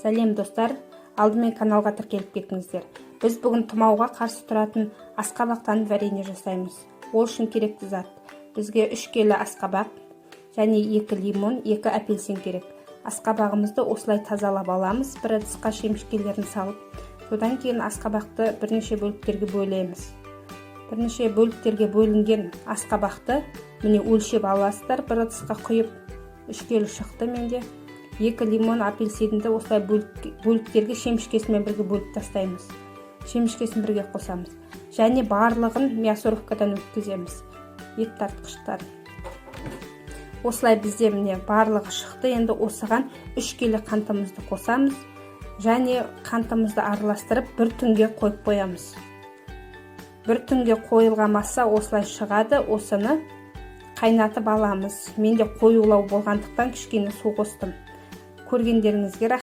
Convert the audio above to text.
Сәлем, достар! Алдымен каналға тіркеліп кетіңіздер. Біз бүгін тұмауға қарсы тұратын асқабақтан варенье жасаймыз. Ол үшін керекті зат бізге 3 келі асқабақ және 2 лимон, 2 апельсин керек. Асқабағымызды осылай тазалап аламыз, бір ыдысқа шемішкелерін салып. Содан кейін асқабақты бірнеше бөліктерге бөлеміз. Бірнеше бөліктерге бөлінген асқабақты, міне, өлшеп аласыздар. Бір ыдысқа құйып, 3 келі шықты менде. 2 лимон, апельсинді осылай бөліктерге шемішкесімен бірге бөліп тастаймыз, шемішкесін бірге қосамыз және барлығын мясорубкадан өткіземіз, ет тартқыштан. Осылай бізде, міне, барлығы шықты. Енді осыған 3 келі қантымызды қосамыз және қантымызды араластырып, бір түнге қойып қоямыз. Бір түнге қойылған масса осылай шығады. Осыны қайнатып аламыз. Менде қоюлау болғандықтан, кішкене су қостым. Көргендеріңізге.